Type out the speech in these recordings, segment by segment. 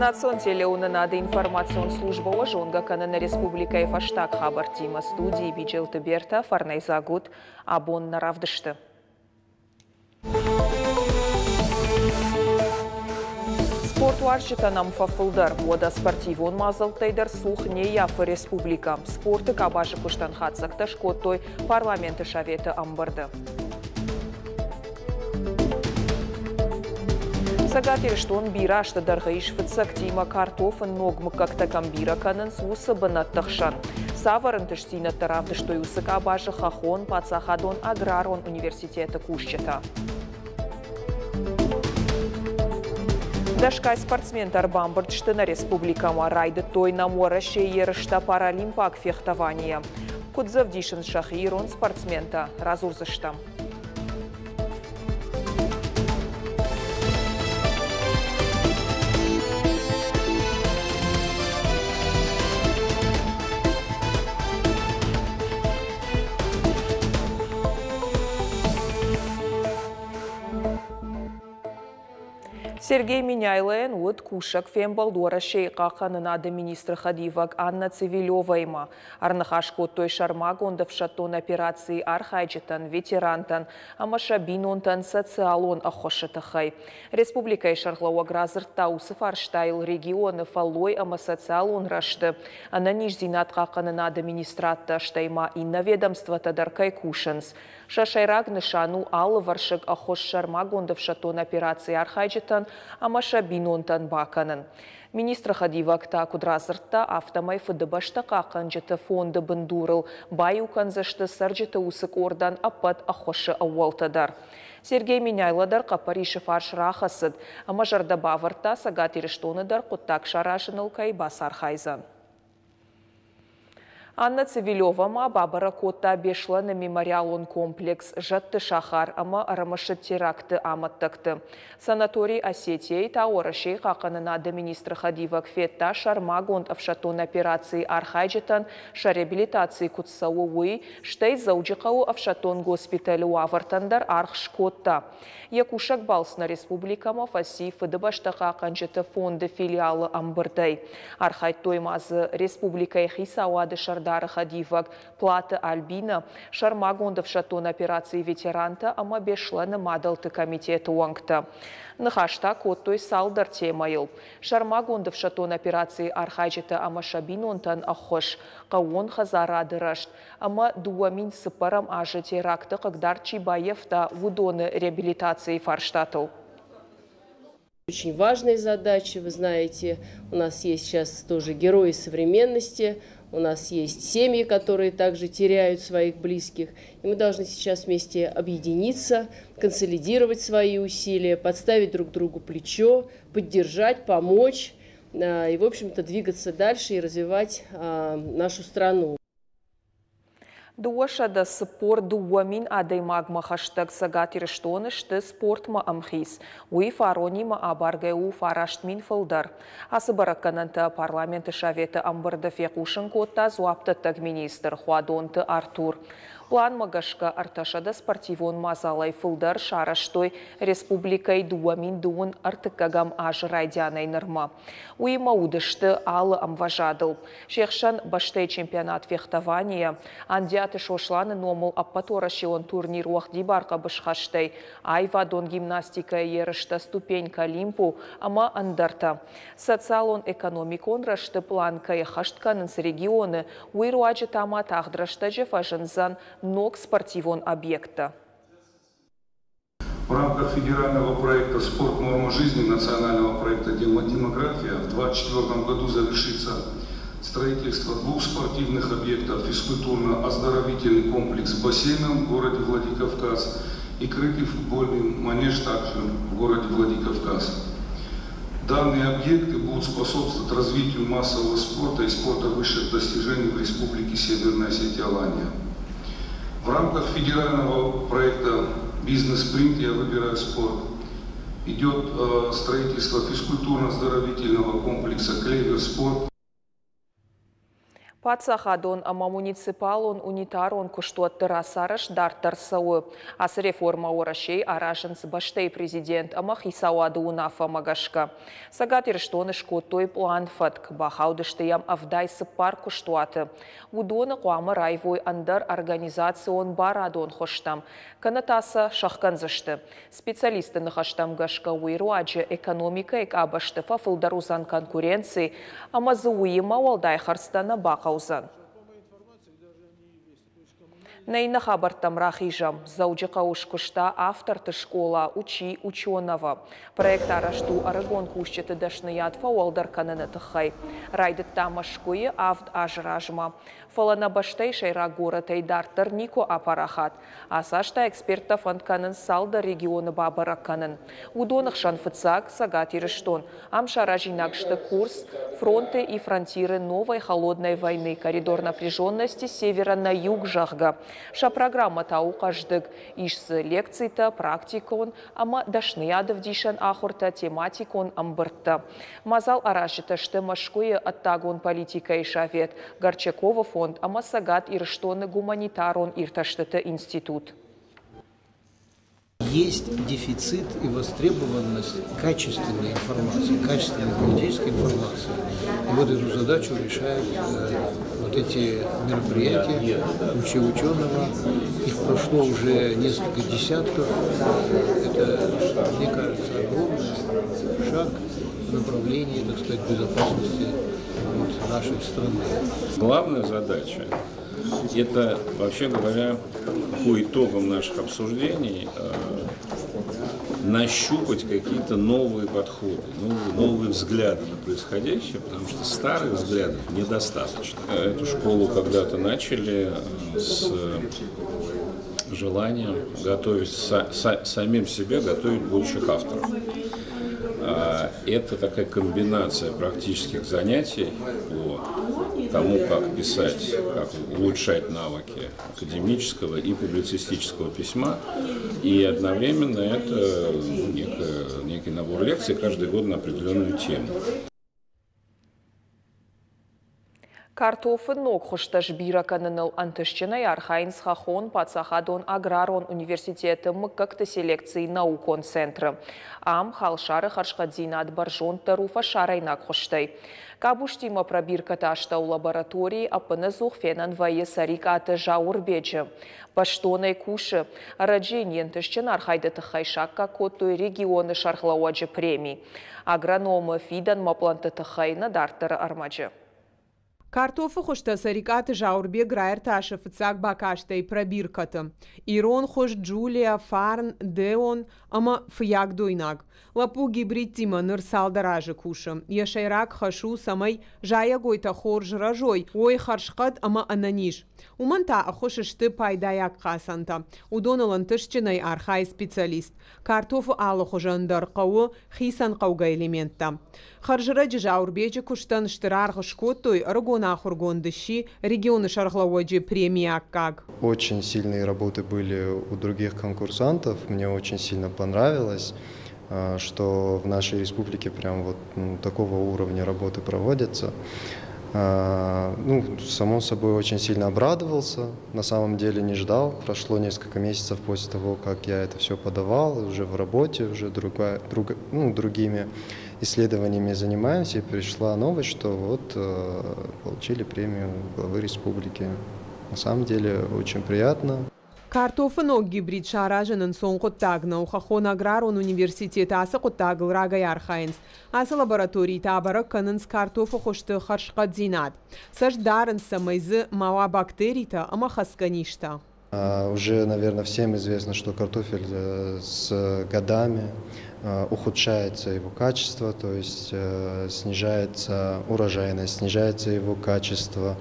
Национ телеуынынады информацион службӕ уӕ зонгӕ кӕны нӕ республикӕйы фӕстаг хабӕрттимӕ. Студийы Биджелты Бертӕ, фӕрнӕйдзаг ут абон нӕ равдысты. Спортуарзджытӕ нӕм фӕфылдӕр, уӕдӕ спортивон мадзӕлттӕй дӕр цух не ййафы республикӕ. Спорты къабазы куыстӕн хатдзӕгтӕ скодтой Парламенты Советы ӕмбырды. Цӕгат Ирыстон бирӕ азты дӕргъы ис фыццӕгтимӕ картофы ног мыггӕгтӕ кӕм бирӕ кӕнынц, уыцы бынӕтты хсӕн. Цавӕр ӕнтыстдзинӕдтӕ равдыстой уыцы къабазы Хӕххон паддзахадон аграрон университеты кусджытӕ? Дӕсгай спортсментӕ ӕрбамбырд сты нӕ республикӕмӕ. Райдыдтой нӕм Уӕрӕсейы ерыстӕ паралимпаг фехтованийӕ. Куыд дзы ӕвдисынц сӕхи ирон спортсментӕ, радзурдзыстӕм. Сергей Меняйлойӕн уыд кусӕг фембӕлд Уӕрӕсейы хъахъхъӕнынады министры хӕдивӕг Анна Цивилеваимӕ. Ӕрныхас кодтой сӕрмагонд ӕфсӕддон операцийы архайджытӕн, ветерантӕн ӕмӕ сӕ бинонтӕн социалон ӕххуысы тыххӕй. Республикӕйы сӕргълӕууӕг радзырдта уыцы фарстайыл регионы фӕллой ӕмӕ социалон рӕзты, ӕнӕниздзинад хъахъхъӕнынады министрадтӕ, стӕй ма иннӕ ведомствотӕ дӕр кӕй кусынц. Сӕ сӕйраг нысан у алывӕрсыг ӕххуыс сӕрмагонд ӕфсӕддон операцийы архайджытӕн ӕмӕ сӕ бинонтӕн бакӕнын. Министры хӕдивӕг та куыд радзырдта, афтӕмӕй Фыдыбӕстӕ хъахъхъӕнджыты фонды бындурыл баиу кӕндзысты цӕрджыты уыцы къордӕн ӕппӕт ӕххуысы ӕууӕлтӕ дӕр. Сергей Меняйло дӕр хъӕппӕрисы фарс рахӕцыд ӕмӕ зӕрдӕ бавӕрдта, Цӕгат Ирыстоны дӕр хъуыддаг саразыныл кӕй бацархайдзӕн. Анна Цивилева ма бабӕрӕг кодта Беслӕны мемориалон комплекс Зӕдты сахар ӕмӕ ӕрымысыд теракты амӕттӕгты. Санаторий Осетия-йы та Уӕрӕсейы хъахъхъӕнынады министры хӕдивӕг федта сӕрмагонд ӕфсӕддон операцийы архайджытӕн сӕ реабилитаци куыд цӕуы, уый, стӕй Дзӕуджыхъӕуы ӕфсӕддон госпитӕлы уавӕртӕн дӕр аргъ скодта. Йӕ кусӕг балц нӕ республикӕмӕ фӕци Фыдыбӕстӕ хъахъхъӕнджыты фонды филиалы ӕмбырдӕй. Архайдтой ма дзы республикӕйы хицауады сӕрдары хӕдивӕг Платы Альбинӕ, сӕрмагонд ӕфсӕддон операцийы ветерантӕ ӕмӕ Беслӕны мадӕлты комитеты уӕнгтӕ. Ныхас та кодтой цалдӕр темӕйыл. Сӕрмагонд ӕфсӕддон операцийы архайджытӕ ӕмӕ сӕ бинонтӕн ӕххуыс, хъӕууон хӕдзарады рӕзт, ӕмӕ 2004 азы теракты хъыгдард чи баййӕфта, уыдоны реабилитацийы фарстатыл. Очень важная задача, вы знаете, у нас есть сейчас тоже герои современности, у нас есть семьи, которые также теряют своих близких. И мы должны сейчас вместе объединиться, консолидировать свои усилия, подставить друг другу плечо, поддержать, помочь и, в общем-то, двигаться дальше и развивать нашу страну. 242 000 адӕймагмӕ хӕстӕг Цӕгат Ирыстоны сты спортмӕ ӕмхиц. Уый фаронимӕ абаргӕ у 9000 фылдӕр. Ацы бӕрӕггӕнӕнтӕ Парламенты Советы ӕмбырды фехъусын кодта дзуапдӕттӕг министр Хуадонты Артур. Пъланмӕ гӕсгӕ 300 спортивон мадзалӕй фылдӕр сарӕзтой республикӕйы 2031 азы райдианӕй нырмӕ. Уыимӕ уыдысты алы ӕмвӕзадыл. Се хсӕн бӕстӕйы чемпионат фехтованийӕ, Андиаты Сосланы номыл ӕппӕтуӕрӕсеон турнир уӕгъдибар хъӕбысхӕстӕй, аивадон гимнастикӕйы ерыстӕ Ступенька Олимпу ӕмӕ ӕндӕртӕ. Социалон-экономикон рӕзты пълан кӕй ӕххӕст кӕнынц регионы, уый руаджы та ма тагъд рӕстӕджы фӕзындзӕн ног спортивон объекттӕ. В рамках федерального проекта «Спорт. Норма жизни» национального проекта «Демография» в 2024 году завершится строительство двух спортивных объектов: физкультурно-оздоровительный комплекс с бассейном в городе Владикавказ и крытый футбольный манеж также в городе Владикавказ. Данные объекты будут способствовать развитию массового спорта и спорта высших достижений в Республике Северная Осетия-Алания. В рамках федерального проекта «Бизнес-спринт. Я выбираю спорт» идет строительство физкультурно-оздоровительного комплекса «Клевер Спорт». Паддзахадон ӕмӕ муниципалон унитарон куыстуӕтты рацарӕзт дарддӕр цӕуы. Ацы реформӕ Уӕрӕсейы аразынц бӕстӕйы президент ӕмӕ хицауады уынаффӕмӕ гӕсгӕ. Цӕгат Ирыстоны скодтой пълан-фӕтк, бахаудысты йӕм 74 куыстуаты. Уыдоны хъуамӕ раивой ӕндӕр организацион-барадон хуызтӕм, кӕнӕ та сӕ сӕхгӕндзысты. Специалистты ныхӕстӕм гӕсгӕ, уый руаджы экономикӕйы къабӕзты фӕфылдӕр уыдзӕн конкуренци ӕмӕ дзы уыимӕ уӕлдай хӕрдзтӕ нӕ бахъӕудзӕн. Нӕ иннӕ хабӕрттӕм рахизӕм. Дзӕуджыхъӕуы скуыста авторты скъола «Учи ученого». Проект арӕзт у ӕрыгон кусджыты дӕсныйад фӕуӕлдӕр кӕныны тыххӕй. Райдыдта Мӕскуыйы авд азы размӕ. Фӕлӕ нӕ бӕстӕйы сӕйраг горӕтӕй дарддӕр никуы апарахат. Ацы аз та эксперттӕ фӕнд кӕнынц цалдӕр регионы бабӕрӕг кӕнын. Уыдоны хсӕн фыццаг, Цӕгат Ирыстон. Ам саразинаг сты курс «Фронты и фронтиры новой холодной войны. Коридор напряженности с севера на юг», зӕгъгӕ. Сӕ программӕ та у хъӕздыг. Ис дзы лекцитӕ, практикон ӕмӕ дӕсныйадӕвдисӕн ахуыртӕ, тематикон ӕмбырдтӕ. Мадзал аразджытӕ сты Мӕскуыйы ӕддагон политикӕйы совет, Горчаковы фонд ӕмӕ Цӕгат Ирыстоны гуманитарон иртӕстыты институт. Есть дефицит и востребованность качественной информации, качественной политической информации. И вот эту задачу решают вот эти мероприятия «Учи ученого». Их прошло уже несколько десятков. Это, мне кажется, огромный шаг в направлении, так сказать, безопасности вот нашей страны. Главная задача – это, вообще говоря, по итогам наших обсуждений нащупать какие-то новые подходы, новые взгляды на происходящее, потому что старых взглядов недостаточно. Эту школу когда-то начали с желанием готовить самим себе, готовить будущих авторов. Это такая комбинация практических занятий по тому, как писать, как улучшать навыки академического и публицистического письма. И одновременно это некий набор лекций каждый год на определенную тему. Картофы ног хуызтӕ сбирӕ кӕныныл ӕнтыстджынӕй архайынц Хӕххон паддзахадон аграрон университеты мыггӕгты селекцийы наукон центры. Ам халсары хӕрзхъӕддзинад бӕрзонддӕр у фӕсарӕйнаг хуызтӕй. Къабузтимӕ пробиркӕты астӕу лабораторийы ӕппынӕдзух фенӕн вӕййы Цӕрикъаты Зауырбеджы. Бӕстонӕй кусы. Ӕрӕджы йын йе нтыстджын архайды тыххӕй саккаг кодтой регионы сӕргълӕууӕджы преми. Агрономы фидӕнмӕ пълӕнтты тыххӕй нӕ дарддӕры ӕрмӕджы. Картофы хуызтӕ Цӕрикъаты Зауырбег раиртасы фыццаг бакастӕй пробиркӕты. Ирон хуыз, Джулия, Фарн, Деон ӕмӕ фыййагдойнаг. Лӕппу гибридтимӕ ныр цалдӕр азы кусы. Йӕ сӕйраг хӕс у, цӕмӕй зайӕгойтӕ хорз рӕзой, уой хӕрзхъӕд ӕмӕ ӕнӕниз. Уымӕн та ӕххуыс сты пайдайаг хъацӕнтӕ. Уыдоныл ӕнтыстджынӕй архайы специалист. Картофы алы хуызӕн дӕр хъӕуы хицӕн хъӕугӕ элементтӕ. Хӕрзӕрӕджы Зауырбеджы куыстӕн стыр аргъ скодтой, ӕрыгон ахуыргонд сси регионы сӕргълӕууӕджы премийы аккаг. Очень сильные работы были у других конкурсантов. Мне очень сильно понравилось, что в нашей республике прям вот такого уровня работы проводятся. Ну, само собой, очень сильно обрадовался. На самом деле не ждал. Прошло несколько месяцев после того, как я это все подавал, уже в работе, уже другая, друг, ну, другими исследованиями занимаемся. И пришла новость, что вот получили премию главы республики. На самом деле очень приятно. Картофы ног гибрид саразын ӕнцон хъуыддаг нӕу. Хӕххон аграрон университеты ацы хъуыддагыл рагӕй архайынц. Ацы лабораторийы та бӕрӕг кӕнынц картофы хуызты хӕрзхъӕддзинад. Цӕст дарынц, цӕмӕй дзы ма уа бактеритӕ ӕмӕ хӕцгӕ низтӕ. Уже, наверное, всем известно, что картофель с годами ухудшается его качество, то есть снижается урожайность, снижается его качество,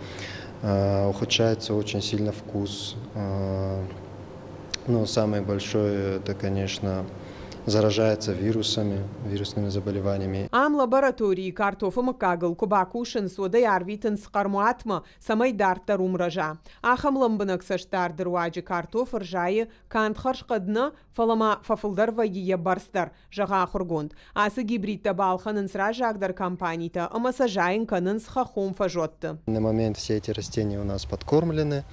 ухудшается очень сильно вкус. Но самый большой это, конечно, заражается вирусами, вирусными заболеваниями. Ам лабораторийы картофы мыггагыл куы бакусынц, уӕд ӕй арвитынц хъӕрмуатмӕ, цӕмӕй дарддӕр уым рӕза. Ахӕм лӕмбынӕг цӕстдарды руаджы картоф ӕрзайы канд хӕрзхъӕд нӕ, фӕлӕ ма фӕфылдӕр вӕййы йӕ бӕрц дӕр, зӕгъы ахуыргонд. Ацы гибридтӕ балхӕнынц раззагдӕр компанитӕ ӕмӕ сӕ зайын кӕнынц хӕххон фӕзуӕтты. На момент все эти растения у нас подкормлены.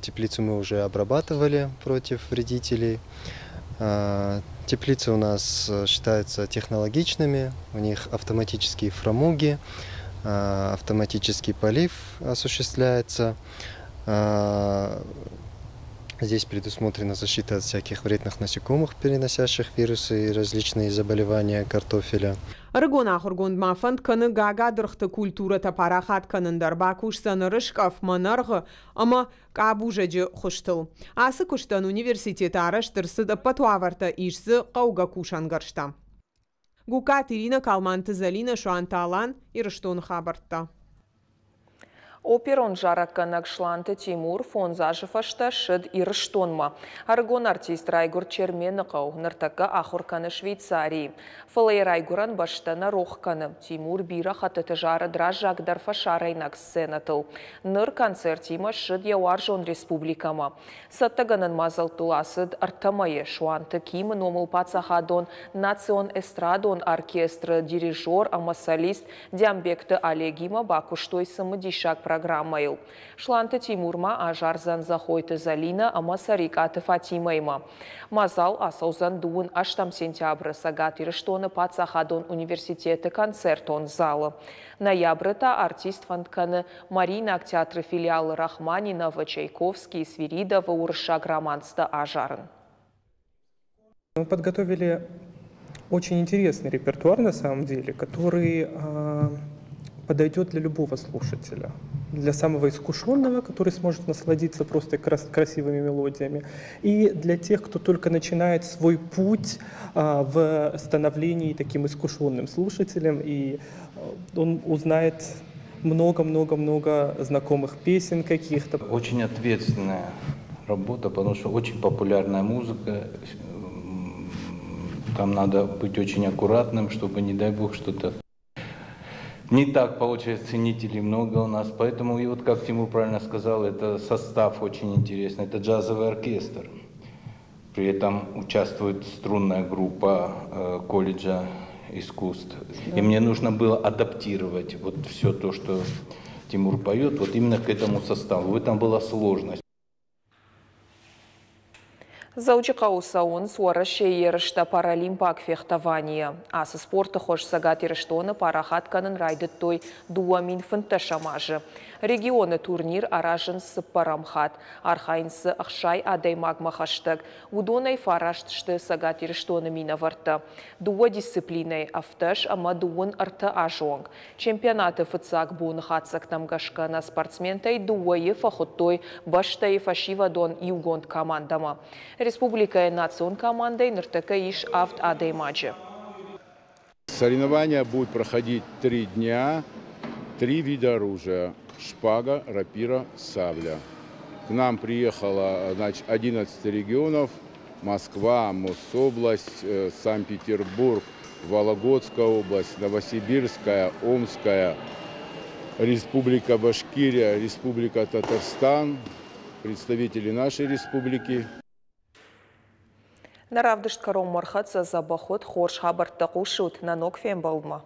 Теплицу мы уже обрабатывали против вредителей. Теплицы у нас считаются технологичными, у них автоматические фрамуги, автоматический полив осуществляется. Здесь предусмотрена защита от всяких вредных насекомых, переносящих вирусы и различные заболевания картофеля. Ӕрыгон ахуыргонд ма фӕнд кӕны гагадыргъты культурӕтӕ парахат кӕнын дӕр, бакусдзӕн ӕрыскъӕф, мӕнӕргъы ӕмӕ къабузӕджы хуызтыл. Ацы куыстӕн университеты арӕзт ӕрцыд ӕппӕт уавӕртӕ, ис дзы хъӕугӕ кусӕнгӕрзтӕ. Гугкаты Иринӕ, Калманты Зӕлинӕ, Суанты Алан, Ирыстоны хабӕрттӕ. Оперон зарӕггӕнӕг Сланты Тимур 5 азы фӕстӕ ссыд Ирыстонмӕ. Ӕрыгон артист райгуырд Чермены хъӕу, ныртӕккӕ ахуыр кӕны Швейцарийы. Фӕлӕ йӕ райгуырӕн бӕстӕ нӕ рох кӕны. Тимур бирӕ хӕттыты зарыд раззагдӕр фӕсарӕйнаг сценӕтыл. Ныр концертимӕ ссыд йӕ уарзон республикӕмӕ. Цӕттӕгӕнӕн мадзӕлттыл ацыд 3 мӕйы. Суанты Кимы номыл паддзахадон национ эстрадон оркестры дирижер ӕмӕ солист Диамбегты Олегимӕ бакуыстой цымыдисаг программӕйыл. Сланты Тимур ма азардзӕн Дзӕхойты Зӕлинӕ ӕмӕ Цӕрикъаты Фатимӕимӕ. Мадзал ацӕудзӕн 28 сентябры Цӕгат Ирыстоны паддзахадон университеты концертон залы. Ноябры та артист фӕнд кӕны Мариинаг театры филиалы Рахманиновы, Чайковский, Свиридовы уырыссаг романстӕ азарын. Мы подготовили очень интересный репертуар на самом деле, который подойдет для любого слушателя. Для самого искушенного, который сможет насладиться просто красивыми мелодиями, и для тех, кто только начинает свой путь в становлении таким искушенным слушателем, и он узнает много-много-много знакомых песен каких-то. Очень ответственная работа, потому что очень популярная музыка. Там надо быть очень аккуратным, чтобы, не дай бог, что-то не так получается, ценителей много у нас. Поэтому, и вот как Тимур правильно сказал, это состав очень интересный, это джазовый оркестр. При этом участвует струнная группа колледжа искусств. И мне нужно было адаптировать вот все то, что Тимур поет, вот именно к этому составу. В этом была сложность. Дзӕуджыхъӕуы цӕуынц Уӕрӕсейы ерыстӕ паралимпаг фехтованийӕ. Ацы спорты хуыз Цӕгат Ирыстоны парахат кӕнын райдыдтой 2015 азы. Регионы турнир аразынц цыппӕрӕм хатт. Архайынц дзы 60 адӕймагмӕ хӕстӕг. Уыдонӕй 9 сты Цӕгат Ирыстоны минӕвӕрттӕ. Дыууӕ дисциплинӕйы 17 ӕмӕ 33 азы онг. Чемпионаты фыццаг боны хатдзӕгтӕм гӕсгӕ нӕ спортсментӕй дыууӕйы фӕхуыдтой бӕстӕйы фӕсивӕдон иугонд командӕмӕ. Республикӕйы национ командӕйы ныртӕккӕ ис 7 адӕймаджы. Соревнования будут проходить 3 дня, 3 вида оружия: шпага, рапира, сабля. К нам приехало, значит, 11 регионов: Москва, Мособласть, Санкт-Петербург, Вологодская область, Новосибирская, Омская, Республика Башкирия, Республика Татарстан, представители нашей республики. Нӕ равдыст кӕронмӕ ӕрхӕццӕ. Дзӕбӕх ут, хорз хабӕрттӕ хъусут. Нӕ ног фембӕлдмӕ.